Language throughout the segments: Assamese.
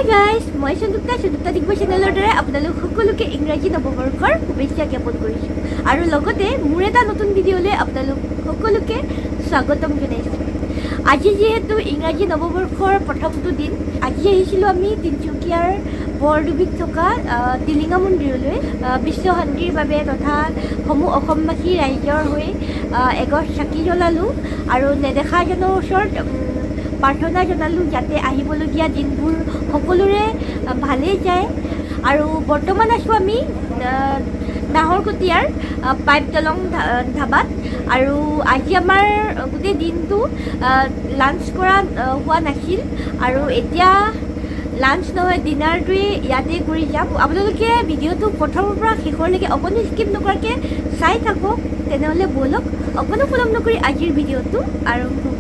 হাই গাইজ, মই সংযুক্তা, সংযুক্তা ডিগবৈ চেনেলৰ দ্বাৰা আপোনালোক সকলোকে ইংৰাজী নৱবৰ্ষৰ শুভেচ্ছা জ্ঞাপন কৰিছোঁ আৰু লগতে মোৰ এটা নতুন ভিডিঅ'লৈ আপোনালোক সকলোকে স্বাগতম জনাইছোঁ। আজি যিহেতু ইংৰাজী নৱবৰ্ষৰ প্ৰথমটো দিন, আজি আহিছিলোঁ আমি তিনিচুকীয়াৰ বৰডুবিত থকা টিলিঙা মন্দিৰলৈ বিশ্ব শান্তিৰ বাবে তথা সমূহ অসমবাসী ৰাইজৰ হৈ এগছ চাকি জ্বলালোঁ আৰু নেদেখাজনৰ ওচৰত প্ৰাৰ্থনা জনালোঁ যাতে আহিবলগীয়া দিনবোৰ সকলোৰে ভালেই যায়। আৰু বৰ্তমান আছোঁ আমি নাহৰকটীয়াৰ পাইপ দলং ধাবাত আৰু আজি আমাৰ গোটেই দিনটো লাঞ্চ কৰা হোৱা নাছিল আৰু এতিয়া লাঞ্চ নহয়, ডিনাৰটোৱে ইয়াতে কৰি যাম। আপোনালোকে ভিডিঅ'টো প্ৰথমৰ পৰা শেষৰলৈকে অকণো স্কিপ নকৰাকৈ চাই থাকক। তেনেহ'লে ব'লক, অকণো পলম নকৰি আজিৰ ভিডিঅ'টো আৰম্ভ কৰোঁ।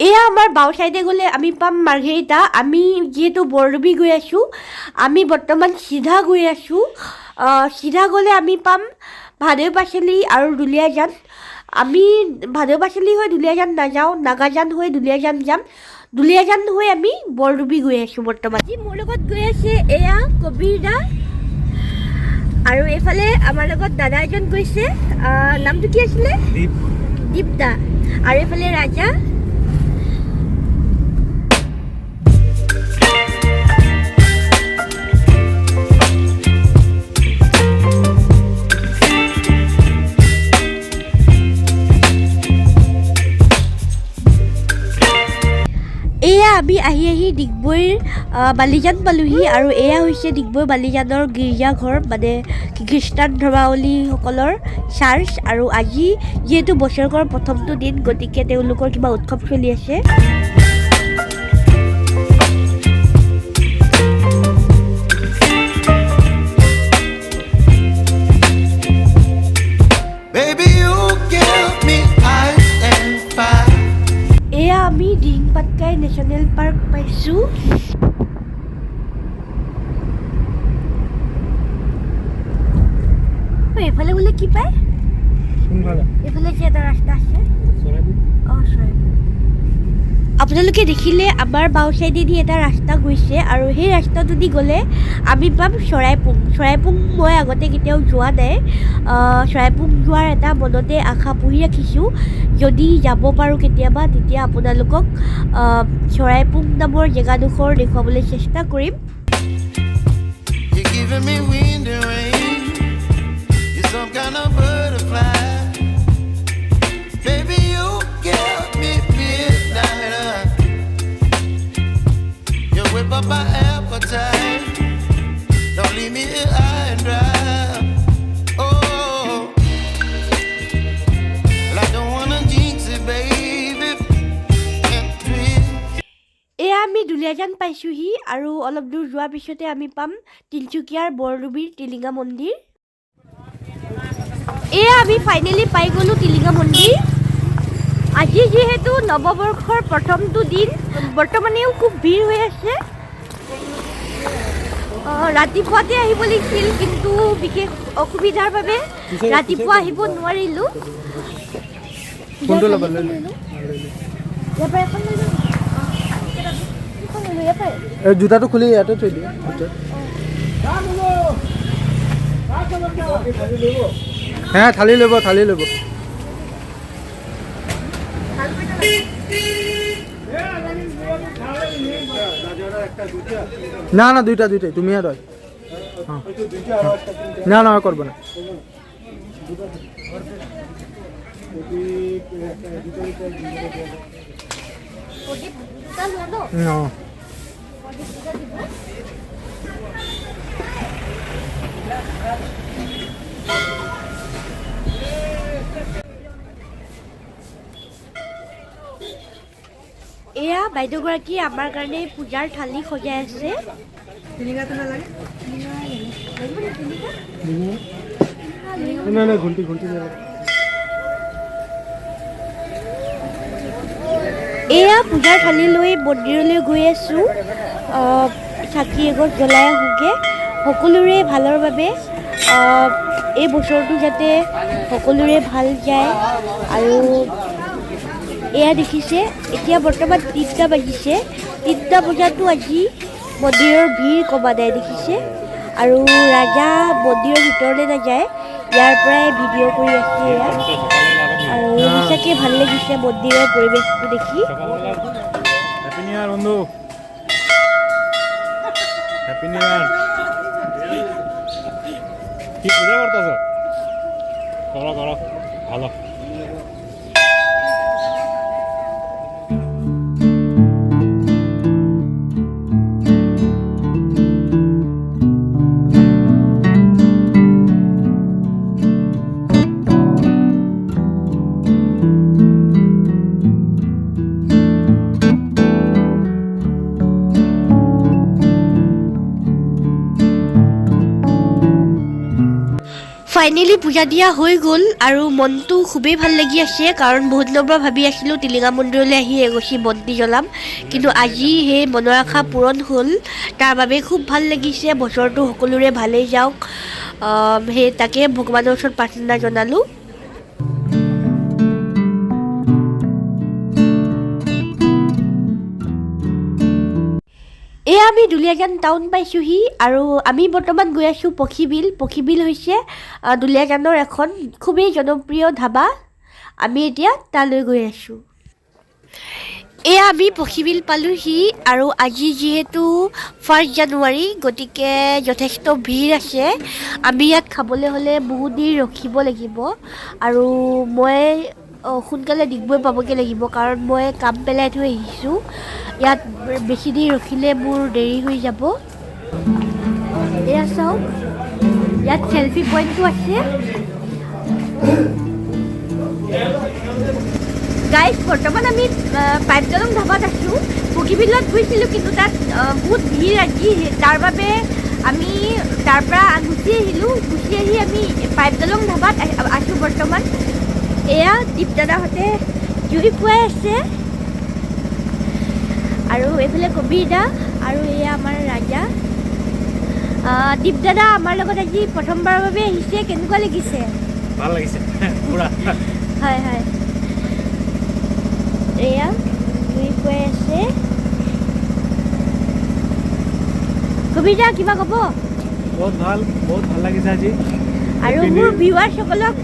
এয়া আমাৰ বাওঁ চাইডে গ'লে আমি পাম মাৰ্ঘেৰিটা। আমি যিহেতু বৰডুবি গৈ আছোঁ, আমি বৰ্তমান চিধা গৈ আছোঁ। চিধা গ'লে আমি পাম ভাদৈ পাচলি আৰু দুলীয়াজান। আমি ভাদৈ পাচলি হৈ দুলীয়াজান নাযাওঁ, নাগাজান হৈ দুলীয়াজান যাম। দুলীয়াজান হৈ আমি বৰডুবি গৈ আছোঁ বৰ্তমান। আজি মোৰ লগত গৈ আছে এয়া কবিৰ দা আৰু এইফালে আমাৰ লগত দাদা এজন গৈছে, নামটো কি আছিলে? দীপ দা। আৰু এইফালে ৰাজা। এয়া আমি আহি আহি ডিগবৈৰ বালিজান পালোহি আৰু এয়া হৈছে ডিগবৈ বালিজানৰ গীৰ্জাঘৰ, মানে খ্ৰীষ্টান ধৰ্মাৱলীসকলৰ চাৰ্চ। আৰু আজি যিহেতু বছৰেকৰ প্ৰথমটো দিন, গতিকে তেওঁলোকৰ কিবা উৎসৱ চলি আছে। Baby, you give me ice and fire. এয়া আমি দিহিং পাটকাই নেশ্যনেল পাৰ্ক পাইছোঁ। ঐ, এইফালে গ'লে কি পায়? এইফালে যে এটা ৰাস্তা আছে। অঁ, চৰাই। আপোনালোকে দেখিলে আমাৰ বাওঁ চাইডেদি এটা ৰাস্তা গৈছে আৰু সেই ৰাস্তাটোদি গ'লে আমি পাম চৰাইপুং। চৰাইপুং মই আগতে কেতিয়াও যোৱা নাই। চৰাইপুং যোৱাৰ এটা মনতে আশা পুহি ৰাখিছোঁ। যদি যাব পাৰোঁ কেতিয়াবা, তেতিয়া আপোনালোকক চৰাইপুং নামৰ জেগাডোখৰ দেখুৱাবলৈ চেষ্টা কৰিম। You're giving me wind and rain. You're some kind of butterfly. Baby, you give me midnight. You whip up my appetite. Don't leave me here high and dry. Oh, well, I don't wanna jinx it, baby. Can't twist. এয়া আমি দুলীয়াজান পাইছোঁহি আৰু অলপ দূৰ যোৱাৰ পিছতে আমি পাম তিনিচুকীয়াৰ বৰডুবিৰ টিলিঙা মন্দিৰ। এয়া আমি ফাইনেলি পাই গ'লোঁ টিলিঙা মন্দিৰ। আজি যিহেতু নৱবৰ্ষৰ প্ৰথমটো দিন, বৰ্তমানেও খুব ভিৰ হৈ আছে। ৰাতিপুৱাতে আহিব লাগিছিল, কিন্তু বিশেষ অসুবিধাৰ বাবে ৰাতিপুৱা আহিব নোৱাৰিলোঁ। কোনটো ল'বা? লৈ লো। ইয়াৰ পৰা এখন লৈ লওঁ। এখন লৈ লওঁ, ইয়াৰ পৰা। এই জোতাটো খুলি ইয়াতে থৈ দিয়ে ভিতৰত। হ্যাঁ, থালি ল'ব, থালি ল'ব। না না, দুইটা দুইটাই, তুমি আর ওই। হ্যাঁ। না না, করবো না। প্ৰদীপ দুটা লোৱা ন? অঁ। প্ৰদীপ দুটা দিব। এয়া বাইদেউগৰাকীয়ে আমাৰ কাৰণে পূজাৰ থালি সজাই আছে। না না, ঘুন্টি ঘুন্টি নালাগে। এয়া পূজাৰ থালি লৈ মন্দিৰলৈ গৈ আছোঁ। চাকি এগছ জ্বলাই আহোঁগৈ সকলোৰে ভালৰ বাবে, এই বছৰটো যাতে সকলোৰে ভাল যায় আৰু এয়া দেখিছে, এতিয়া বৰ্তমান 3টা বাজিছে। 3টা বজাতো আজি মন্দিৰৰ ভিৰ কমা নাই, দেখিছে। আৰু ৰাজা মন্দিৰৰ ভিতৰলৈ নাযায়, ইয়াৰ পৰাই ভিডিঅ' কৰি আছে এয়া। আৰু সঁচাকৈ ভাল লাগিছে মন্দিৰৰ পৰিৱেশটো দেখি। হ্যাপি নিউ ইয়ার বন্ধু, হ্যাপি নিউ ইয়ার। কি পূজা করতেছ? করো করো, ভালো। ফাইনেলি পূজা দিয়া হৈ গ'ল আৰু মনটো খুবেই ভাল লাগি আছে, কাৰণ বহুত দিনৰ পৰা ভাবি আছিলোঁ টিলিঙা মন্দিৰলৈ আহি এগছি বন্তি জ্বলাম, কিন্তু আজি সেই মনৰ আশা পূৰণ হ'ল, তাৰ বাবে খুব ভাল লাগিছে। বছৰটো সকলোৰে ভালেই যাওক, সেই তাকে ভগৱানৰ ওচৰত প্ৰাৰ্থনা জনালোঁ। এয়া আমি দুলীয়াজান টাউন পাইছোঁহি আৰু আমি বৰ্তমান গৈ আছোঁ পক্ষীবিল। পক্ষীবিল হৈছে দুলীয়াজানৰ এখন খুবেই জনপ্ৰিয় ধাবা। আমি এতিয়া তালৈ গৈ আছোঁ। এয়া আমি পক্ষীবিল পালোহি আৰু আজি যিহেতু 1 জানুৱাৰী, গতিকে যথেষ্ট ভিৰ আছে। আমি ইয়াত খাবলৈ হ'লে বহুত দেৰি ৰখিব লাগিব আৰু মই সোনকালে ডিগবৈ পাবগৈ লাগিব, কাৰণ মই কাম পেলাই থৈ আহিছোঁ। ইয়াত বেছি দেৰি ৰখিলে মোৰ দেৰি হৈ যাব। এয়া চাওক, ইয়াত চেলফি পইণ্টটো আছে। গাইজ, বৰ্তমান আমি পাইপ দলং ধাবাত আছোঁ। বগীবিলত গৈছিলোঁ, কিন্তু তাত বহুত ভিৰ আজি, তাৰ বাবে আমি তাৰ পৰা গুচি আহিলোঁ। গুচি আহি আমি পাইপ দলং ধাবাত আছোঁ বৰ্তমান। এয়া দীপ দাদাহঁতে জুই পুৱাই আছে আৰু এইফালে কবিৰ দা আৰু এয়া আমাৰ ৰাজা। দীপ দাদা আমাৰ লগত আজি প্ৰথমবাৰৰ বাবে আহিছে, কেনেকুৱা লাগিছে? ভাল লাগিছে পুৰা। হয় হয়, এয়া জুই পুৱাই আছে। কবিৰ দা, কিবা ক'ব? বহুত ভাল, বহুত ভাল লাগিছে আজি। আৰু Happy মোৰ New- ভিউৱাৰ্ছসকলক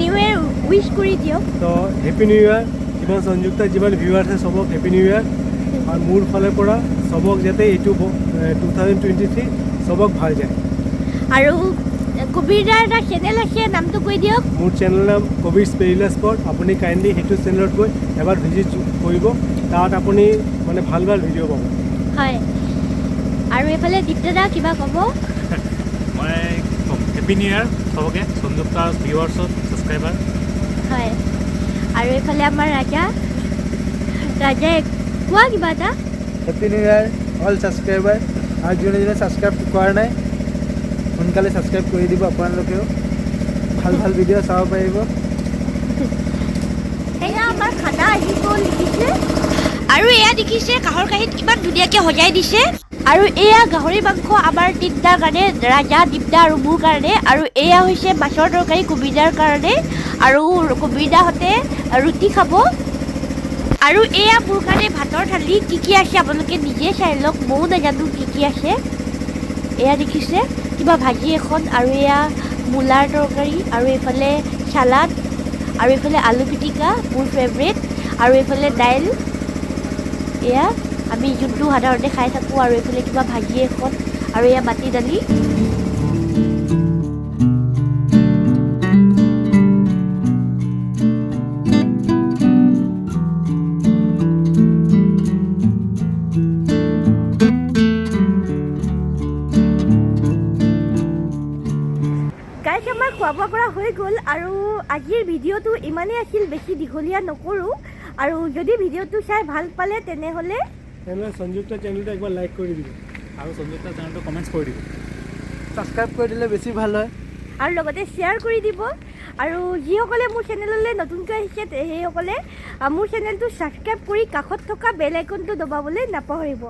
নিউ ইয়েৰ উইচ কৰি দিয়ক। তো হেপী নিউ ইয়াৰ। যিমান সংযুক্তা, যিমান ভিউৱাৰ্ছ আছে, চবক হেপী নিউ ইয়াৰ। আৰু মোৰ ফালৰ পৰা চবক যাতে এইটো 2023 চবক ভাল যায়। আৰু কবিৰ দাৰ এটা চেনেল আছে, নামটো কৈ দিয়ক। মোৰ চেনেলৰ নাম কবিৰ স্পেৰিলা স্পট। আপুনি কাইণ্ডলি সেইটো চেনেলত গৈ এবাৰ ভিজিট কৰিব, তাত আপুনি মানে ভাল ভাল ভিডিঅ' পাব। হয়, আৰু এইফালে দীপ দাদা কিবা ক'ব? মই হেপী নিউ ইয়াৰ চবকে, সংযুক্তা ভিউৱাৰ্ছত, ছাবস্ক্ৰাইবাৰ। হয়, আৰু এইফালে আমাৰ ৰাজা, ৰাজাই কোৱা কিবা এটা। Happy new year all subscriber. আৰু যোনে যোনে ছাবস্ক্ৰাইব কৰা নাই, সোনকালে ছাবস্ক্ৰাইব কৰি দিব। আপোনালোকেও ভাল ভাল ভিডিঅ' চাব পাৰিব। এয়া আমাৰ খানা আহি গ'ল, দেখিছে। আৰু এয়া দেখিছে, কাঁহৰ কাঁহীত কিমান ধুনীয়াকৈ সজাই দিছে। আৰু এয়া গাহৰি মাংস আমাৰ তিনিটাৰ কাৰণে, ৰাজা, দীপদা আৰু মোৰ কাৰণে। আৰু এয়া হৈছে মাছৰ তৰকাৰী কবিদাৰ কাৰণে, আৰু কবিদাহঁতে ৰুটি খাব। আৰু এয়া মোৰ কাৰণে ভাতৰ থালি। কি কি আছে আপোনালোকে নিজে চাই লওক, ময়ো নাজানো কি কি আছে। এয়া দেখিছে কিবা ভাজি এখন, আৰু এয়া মূলাৰ তৰকাৰী, আৰু এইফালে চালাড, আৰু এইফালে আলু পিটিকা মোৰ ফেভৰেট, আৰু এইফালে দাইল, এয়া আমি যোনটো সাধাৰণতে খাই থাকোঁ, আৰু এইফালে কিবা ভাজি এখন, আৰু এয়া মাটি দালি। গাইজ, আমাৰ খোৱা বোৱা কৰা হৈ গ'ল আৰু আজিৰ ভিডিঅ'টো ইমানেই আছিল, বেছি দীঘলীয়া নকৰোঁ। আৰু যদি ভিডিঅ'টো চাই ভাল পালে তেনেহ'লে তেনেহ'লে সংযুক্তা চেনেলটো একবাৰ লাইক কৰি দিব আৰু সংযুক্তা চেনেলটো কমেণ্টছ কৰি দিব, ছাবস্ক্ৰাইব কৰি দিলে বেছি ভাল হয়, আৰু লগতে শ্বেয়াৰ কৰি দিব। আৰু যিসকলে মোৰ চেনেললৈ নতুনকৈ আহিছে সেইসকলে মোৰ চেনেলটো ছাবস্ক্ৰাইব কৰি কাষত থকা বেল আইকনটো দবাবলৈ নাপাহৰিব।